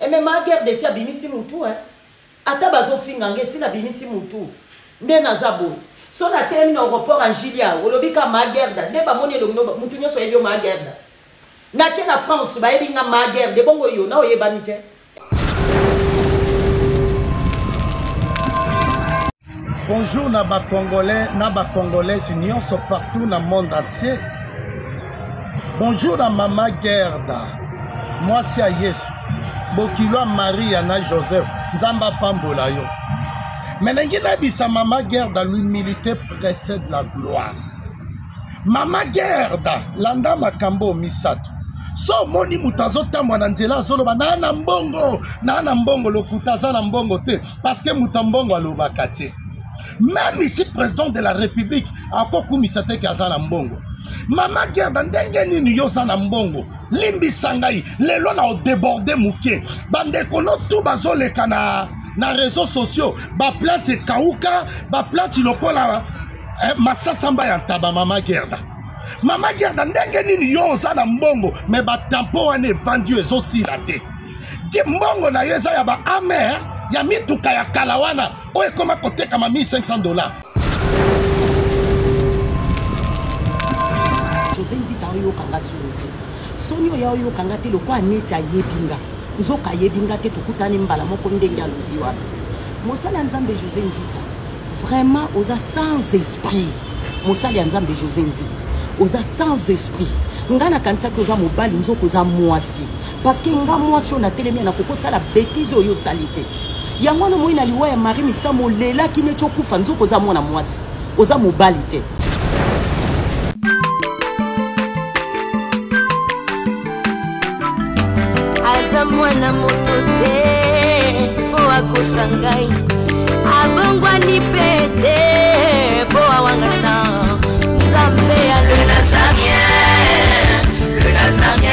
Eme ma guerre desi abimisi mutu hein. Ata bazofinga nga esi nabimisi mutu nde naza boye. So natelemi na aéroport ya Njilia olobi ka ma Gerda nde bamoni elongi no mutu nyonso ayebi yo ma Gerda. Nake na France bayebi nga ma Gerda ebongo yo na oyebani te. Bonjour na ba congolais na ba congolaises nyonso partout na monde entier. Bonjour na mama Gerda, mwasi ya Yesu, bokilo ya Maria na Joseph, Nzambe apambola yo. Mais nangi nayebisa mama Gerda, l'humilité précède la gloire. Mama Gerda, landa makambo misato. So omoni moto azotambwa na nzela azoloba naa na mbongo, naa na mbongo, lokuta aza na mbongo te, parce que moto ya mbongo alobaka te. Même ici président de la République akokumisa te ke aza na mbongo. Mama Gerda, ndenge nini yo oza na mbongo? Limbisa ngai, lelo na odeborde moke. Bandeko no tu bazoleka na na réseaux sociaux, ba plante ekauka, ba plante lokola eh, masasamba ya ntaba. Mama Gerda, mama Gerda, ndenge nini yo oza na mbongo me batampo wana evandi yo ezosila te? Mbongo na yo eza ya ba amer ya mituka ya kala wana oyo ekoma kotekama 1500 dollars. Jose Nzita oyoka nga soni te, soni oyo oyoka nga te lokola neti ayebi nga, nzoka ayebi nga te. Tokutani mbala moko ndenge alobi wana. Mosali ya Nzambe Jose Nzita, vraiment oza sans esprit. Mosali ya Nzambe Jose Nzita, oza sans esprit. Nga nakanisaki oza mobali, nzoka oza mwasi. Parce que nga mwasi oyo natelemi nakoki kosala betise oyo osali te. Yango wana omoni na liwa ya Marie Misamu olelaki neti okufa, nzoka oza mwana mwasi, oza mobali te. Aza mwana moto te mpo akosa ngai, abongwani mpe te mpo awangana Nzambe ya le Nazarien, le Nazarien,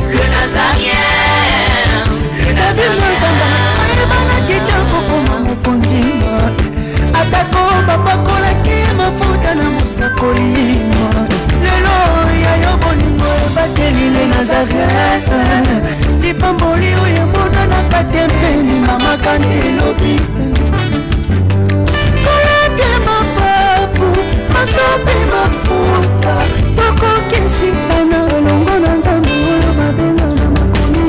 le Nazarien, le Nazarien. Ayebanaki te kokoma mokonzi, atako bapakolaki mafuta na mosakoli. Lelo ya yo bolingo ebateli le Nazareth, lipamboli oyo emonanaka te mpeni mama kante elobi kolapia mapapu masope mafuta tokokesikana elongo na Nzambe oyo babenga na makomi.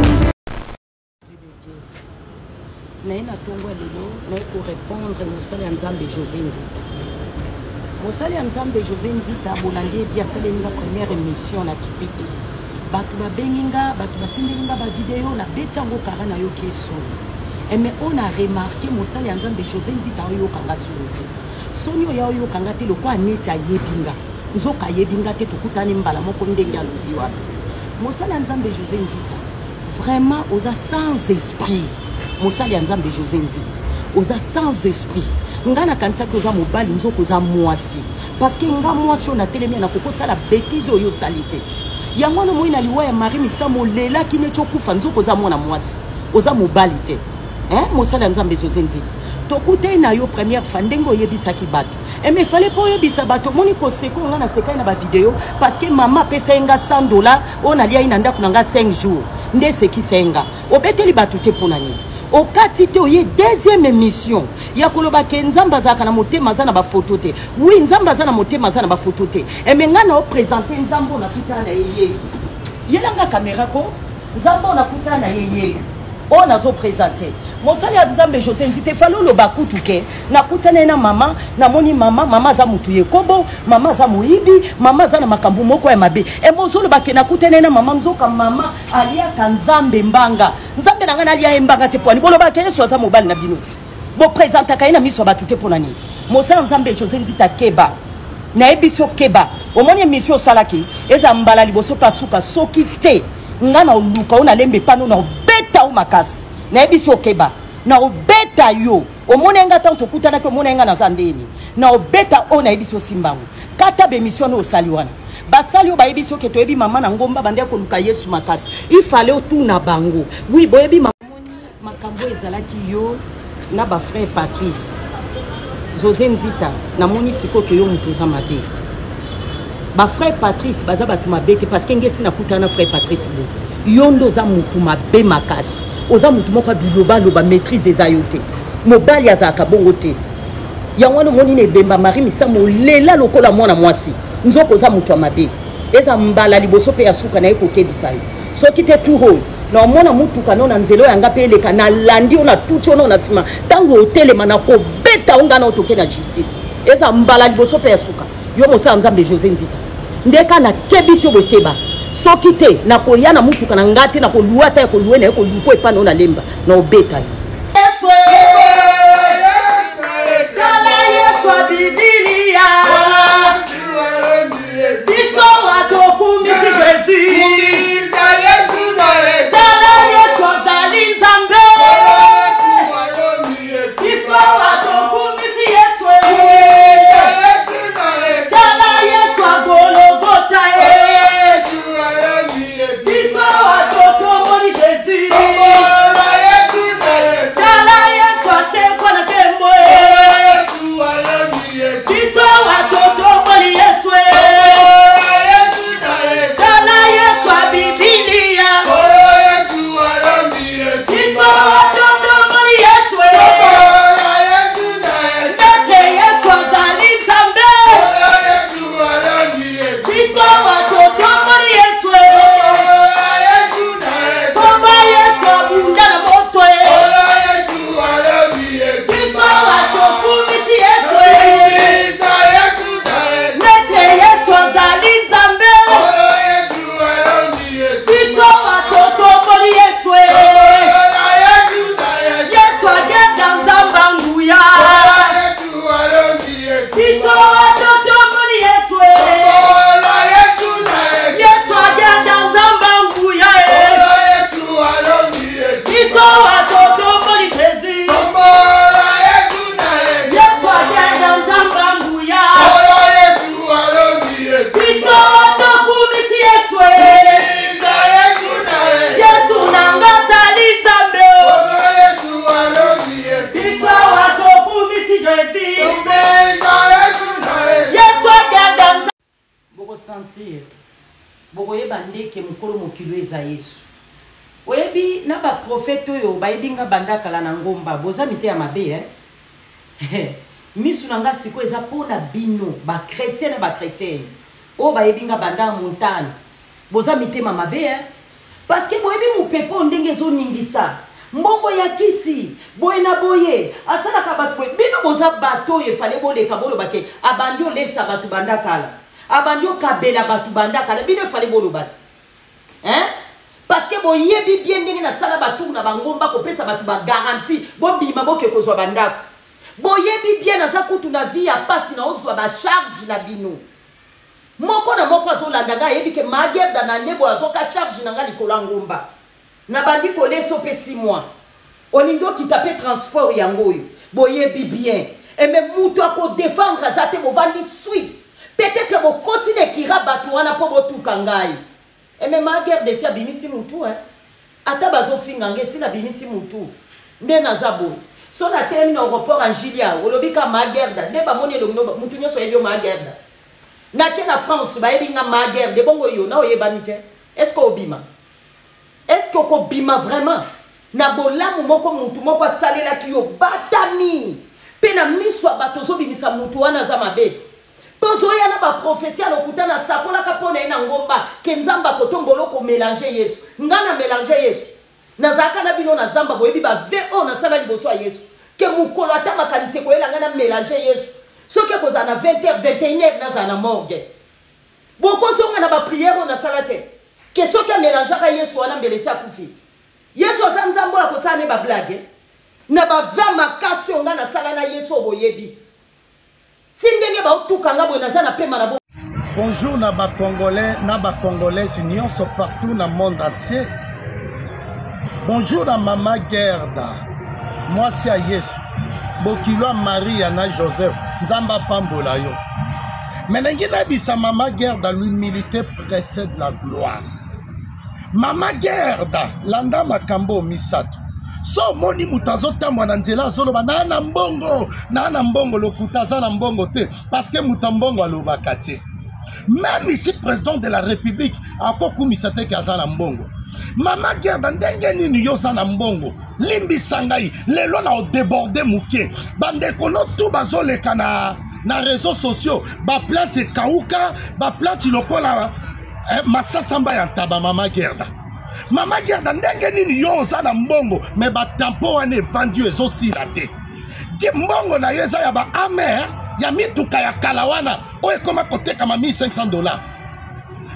Naye na ntongo ya lelo, naye korépondre mosali ya Nzambe José Nzita. Mosali ya Nzambe José Nzita, bolandi ebi asaleli nga première émission na kipe te. Bato babengi nga, bato batindeli nga bavideo, nabeti yango kara, nayoki esoni. Eme oyo na remarke, mosali ya Nzambe José Nzita oyoka nga soni te, soni oyo oyoka nga te lokola neti ayebi nga, nzoka ayebi nga te. Tokutani mbala moko ndenge alobi wana. Mosali ya Nzambe José Nzita, vraiment oza sans esprit. Mosali ya Nzambe José Nzita, oza sans esprit. Nga nakanisaki oza mobali, nzoka oza mwasi. Parce que nga mwasi oyo natelemi nakoki kosala betise oyo osali te. Yango wana omoni na liwa ya Marie Misamu olelaki neti okufa, nzoka oza mwana mwasi, oza mobali te. Hein? Mosali ya Nzambe José Nzita, tokutani na yo première fois ndenge oyebisaki bato eme fallait mpo oyebisa bato. Omoni koseka oyo nga nasekai na bavideo parce que mama apesa ye nga 100 dollar oyo naliai na ndako na nga 5 jours nde esekisa ye nga. Obeteli bato te mpo na nini? Okati te, oye deuxième émission ya koloba ke Nzambe azalaka na motema, aza na bafoto te. Oui, Nzambe aza na motema, aza na bafoto te. Eme nga na opresente Nzambe oyo nakutana na ye yeyo. Yelanga kamera ko Nzambe oyo nakutana na ye yeyo oyo nazopresente. Mosali ya Nzambe José Nzita, efali oloba kutu ke nakutana ye na mama, namoni mama, mama aza mutu ye kobo, mama aza moyibi, mama aza na makambo moko ya mabe. Eme ozoloba ke nakutana ye na mama, nzoka mama aliaka Nzambe mbanga. Nzambe na ngai nalia ye mbanga te. Pwani bolobaka Yesu aza mobali na bino te, bopresentaka ye na miso ya bato te mpo na nini? Mosala Nzambe José Nzita, keba, nayebi so keba. Omoni emission osalaki eza mbala liboso mpe asuka. Soki te nga na oluka oyo nalemba epano na obeta yo makasi. Nayebi so keba, na obeta yo. Omoni nga ntango tokutanaki, omoni nga naza ndeni na obeta oyo. Nayebi so simbango kata bemission oyo osali wana. Basali oyo bayebi soki toyebi mama na ngomba bande koluka Yesu makasi, ifale otuna bango. Wi, boyebi makambo ezalaki yo na bafrère Patrice. José Nzita, namoni sikoyo ke yo moto oza mabe. Bafrère Patrice baza bato mabe te, parce que ngesi nakutana na frère Patrice bo. Yo nde oza mutu mabe makasi. Oza mutu moko ya bilobaloba, maîtrise eza yo te. Mobali azalaka bongo te. Yango wana omoni na ebemba Marie Misamu olela lokola mwana mwasi. Nzoka oza mutu ya mabe. Eza mbala liboso pe ya suka naye kokebisa yo. Soki te tour oyo na omona mutuka no na nzela oyo yanga pe eleka nalandi yo na tuti yo no na nsima ntango otelema na kobeta yo ngai na otoke na justice. Eza mbala liboso pe ya suka. Yo mosala Nzambe Jose Nzita nde ka nakebisi yo bokeba soki te nakoya na mutuka na nga te nakolua ata ya kolue na ye koluko epa na yo na lemba na obeta yo. Tala Yesu ya Bibilia, biso watokumisi Jesus. Tala Yesu azali Nzambe, biso watokumisi Yesu. Tala Yesu agologota ye, biso watotomoni Jesus. Tala Yesu asekwa na nkembo ye, biso watotomoni Yesu. Tala Yesu ya Bibilia, biso watotomoni Yesu. Nzambe Yesu azali Nzambe, biso watotomoni Yesu. Komba Yesu abunda na moto ye, biso watokumisi Yesu. Nete Yesu azali Nzambe, biso watotomoni Yesu. Yesu agenda Nzambe nguya, biso watotomoni Yesu. Yesu agenda Nzambe nguya, biso watotomoni Jesus. Yesu agenda Nzambe nguya, biso watokumisi Yesu. Yesu nanga azali Nzambe, biso watokumisi Jesus. Yesu agenda Nzambe. Bokosentir, bokoyeba ndeke mokolo mokili eza Yesu. Oyebi na ba prophète oyo bayebi nga banda kala na ngomba, boza miteya mabe eh? Misu na nga sikoyo eza mpo na bino ba chrétien na ba chrétienne oyo bayebi nga banda montagne, boza mitema mabe eh? Parce que boyebi mopepe oyo ndenge ezoningisa mbongo ya kisi boye na boye asalaka bato boye. Bino boza bato oyo efale boleka boloba ke abandi olesa bato banda kala, abandi okabela bato banda kala. Bino efale boloba ti hein? Parce que boyebi bien ndenge nasala batour na bangomba kopesa bato bagarantie bobima boke kozwa bandako. Boyebi bien naza kutu na vie ya pasi na ozwa bacharge na bino. Moko na moko azolanda ngai ayebi ke Magerda na Nebo azoka charge na ngai likolo ya ngomba. Nabandi koleso pe 6 mois. Olingi okita pe transport yango oyo. Boyebi bien. Eme mutu akodefendre aza te, bovandi sui. Peut-être bokoti na ekira bato wana po botuka ngai. Eme Magerda esi abimisi mutu hein. Ata bazofinga ngai esi nabimisi mutu. Nde naza boye. So natelemi na aéroport ya Njilia, olobi ka Magerda, nde bamoni elongi no mutu nyonso ayebi yo Magerda. Nake na France bayebi nga Magerda, ebongo yo na oyebani te. Est-ce que obima? Est-ce que okobima vraiment? Na bolamu moko mutu moko asalelaki yo batami pe na miso ya bato ozobimisa mutu wana aza mabe. Mpe ozoya na baprofesi ya lokuta nasakolaka mpo na ye na ngomba ke Nzambe akotombola okomelange Yesu. Nga na melange Yesu. Nazalaka na bino na zamba, boyebi ba ve oyo nasala liboso ya Yesu. Ke mokolo ata makanisi ekoyela ngai na melange Yesu. Soki ekozala na 20h, 21h nazala na morgue. Bokozonga na ba prière oyo nasala te. Ke soki amelangeaka Yesu wana mbele esi akufi. Yesu aza Nzambe oyo akosala ne ba blague. Na ba vin makasi oyo ngai nasala na Yesu oyo boyebi. Ti ndenge baotuka nga boye naza na pema na bo. Bonjour na ba congolais na ba congolaises nyonso partout na monde entier. Bonjour na mama Gerda, mwasi ya Yesu, bokilo ya Maria na Joseph, Nzambe apambola yo. Mais nangi nayebisa mama Gerda, l'humilité précède la gloire. Mama Gerda, landa makambo misato. So omoni moto azotambwa na nzela azoloba naa na mbongo, naa na mbongo, lokuta, aza na mbongo te, parce que moto ya mbongo alobaka te. Même ici président de la République akokumisa te ke aza na mbongo. Mama Gerda, ndenge nini yo oza na mbongo? Limbisa ngai, lelo na odeborde moke. Bandeko no tu bazoleka na na réseaux sociaux, baplante ekauka, baplante lokola eh, masasamba ya ntaba. Mama Gerda, Mama Gerda, ndenge nini yo oza na mbongo me batampo wana evandi yo ezosila te? Mbongo na yo eza ya ba amer ya mituka ya kala wana oyo ekoma kotekama 1500 dollars.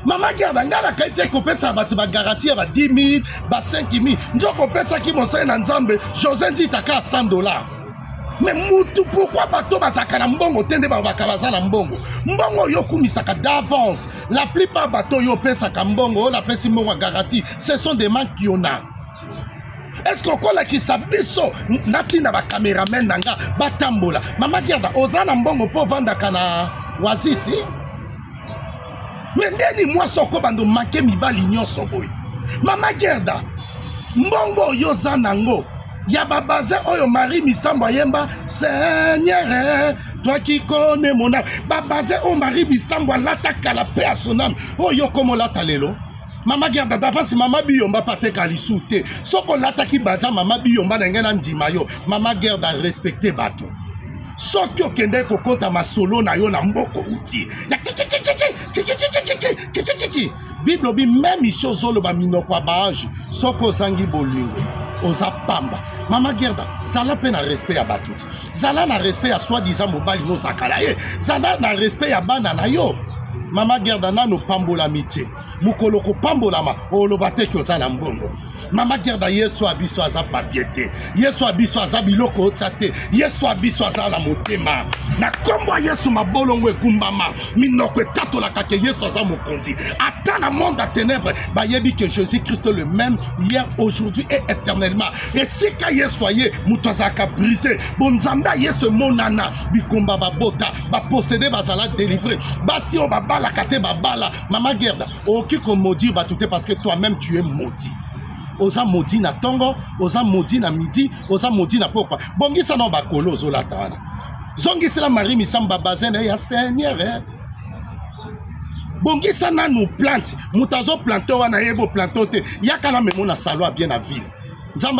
Mama Gerda, ngai nakai te kopesa bato bagaranti ya ba 10 000, ba 5 000. Nzoko opesaki mosali na Nzambe José Nzita ka 100 dollars. Me mutu, pourkui bato bazalaka na mbongo te nde balobaka baza na mbongo? Mbongo oyo okumisaka d'avance, la plupart bato oyo opesaka mbongo, oyo napesi mbongo ya garantie, ce sont des mankiona. Est-ce que okolakisa biso natinda bacameraman na nga batambola? Mama Gerda, oza na mbongo mpo ovandaka na Wazisi, me ndeni mwasi okobanda omanke mibali nyonso boye? Mama Gerda, mbongo oyo oza nango ya babazin oyo Marie Misambo ayemba, Seigneur, toi qui connais mon âme, babazin oyo Marie Misambo alata kala mpe ya soname oyo okoma olata lelo. Mama Gerda, d'avance, mama Biyomba pateka lisu te. Soki olataki baza mama Biyomba na ngai, na ndima yo. Mama Gerda, respecte bato. Soki okendeki kokota masolo na yo na mboka outi ya kikikikiki, Bible obi meme isi ozoloba minoko ya baange, soki ozangi bolingo oza pamba. Mama Gerda, zala mpe na respect ya bato ti. Zala na respect ya soi-disant mobali no ozalaka ye, zala na respect ya bana na yo. Mama Gerda, nano pambolami te. Mokolo kopambolama, oloba te ke oza na mbongo. Mama Gerda, Yesu abiso aza papier te, Yesu abiso aza biloko otya te, Yesu abiso aza na motema. Na nkombo ya Yesu, mabolongo egumbama, minoko etatolaka ke Yesu aza mokonzi. Ata na monde ya ténèbre bayebi ke Jésus Christ le même hier, aujourd'hui et éternellement. Esika Yesu aye, moto azalaka brise. Bonzambe ya Yesu emonana, bikomba babota, baposede bazala délivre, basi oyo babalaka te babala. Mama Gerda, okoki komaudire bato te parce que toi-même tu es maudit. Oza maudit na ntongo, oza maudit na midi, oza maudit na pokwa. Bongisa na bakolo ozolata wana, zongisela Marie Misamba bazin na ye ya Seigneur, eh. Bongisa nanu plante, moto azoplante wana, ye boplante te. Yaka na memo na salo ya bien na ville. Nzambe.